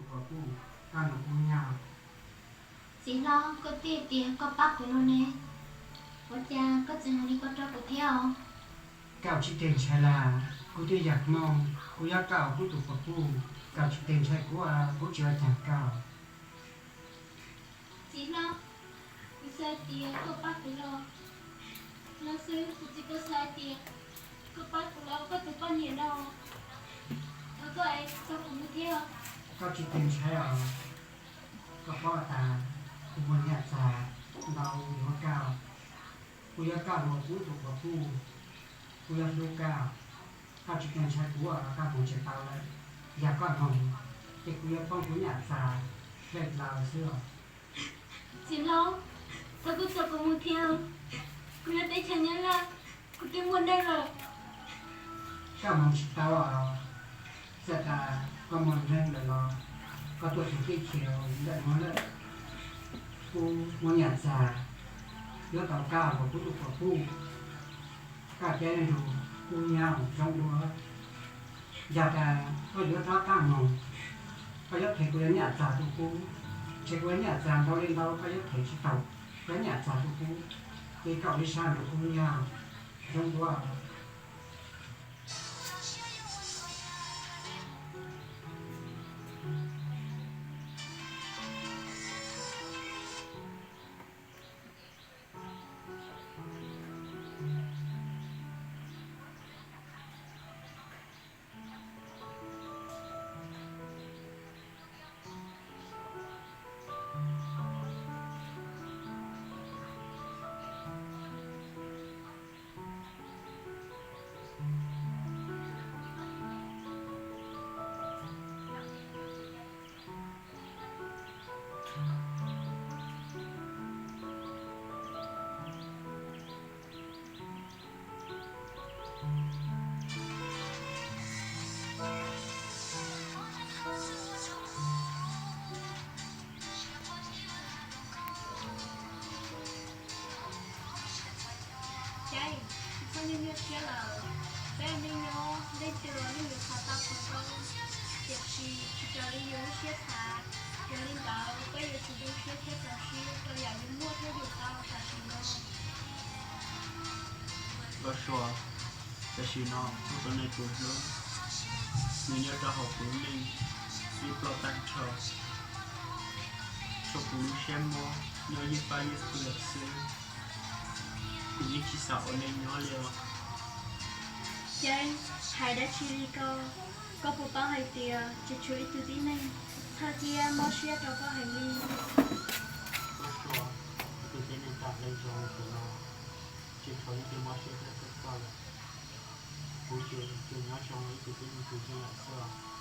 Kuv puj, koj nrog kuv nyob. Txiv hlob, koj twb tias koj pab kuv los ne, ua cas koj tseem hais li ko rau kuv thiab os? Koj tsis txhob ntshai lawm, kuv twb yog Hmoob, kuv yog koj tus quas puj, koj tsis txhob ntshai kuv, kuv tsis ua cas koj. Txiv hlob, kuv xav tias koj pab kuv los, no xwb kuv txiv, koj xav tias koj pab kuv los koj tus poj niam no, thov koj es txo kuv mus thiab. Koj tsis txhob ntshai os, koj paub tas kuv muaj nyaj txag ntau yuav koj, kuv yog koj tus quas puj, kuv yog hlub koj, koj tsis txhob ntshai kuv, koj mus tsis tau lawm, yog koj mus ces kuv yuav poob kuv nyaj txag hle dlaws xwb os. Txiv hlob, thov koj txo kuv mus thiab, kuv yog teb chaws Nyab Laj, kuv twb muaj neej lawm. Koj mus tsis tau os, txawm tas koj muaj neej lawm los koj tuaj txog teb chaws ntawm no lawm, kuv muaj nyaj txag yuav tau koj los kuv tus quas puj, koj cia li nrog kuv nyob zoo dua. Yog tas koj yuav rov qab mus, koj yuav them kuv cov nyaj txag rau kuv, ces kuv cov nyaj txag ntau li ntau koj yuav them tsis tau, kuv cov nyaj txag rau kuv, ces koj ua li sab nrog kuv nyob zoo dua. Ces tsis txhob nyuaj nyuaj siab lawm, peb ua neej nyob leej twg los yeej yuav xav tau qhov zoo, tiam sis tsis raws li yus lub siab xav. Yog li ntawd peb yuav tsum zoo siab thiab txaus siab rau yam yus muaj thiab yus tau tam sim no. Nkauj Sua, tam sim no muaj tus neeg kuv hlub, nws nyob rau hauv kuv lub neej ib ploj tag nrho, tshuav kuv lub siab mob nyob ywj pab ywj pw lawm xwb. Kuv yeej tsis xav ua neej nyob li os. Ces hais dab tsi li ko? Koj puas paub hais tias tseem tshuav ib tug tib neeg txhawj thiab mob siab rau koj heev li? Nkauj Sua, ib tug tib neeg tag nrho zoo li kuv no, tseem tshuav leej twg mob siab thiab txhawj koj lawm. Kuv ces tsuas nyob zoo ib tug tib neeg tus ntseeg lawm xwb os.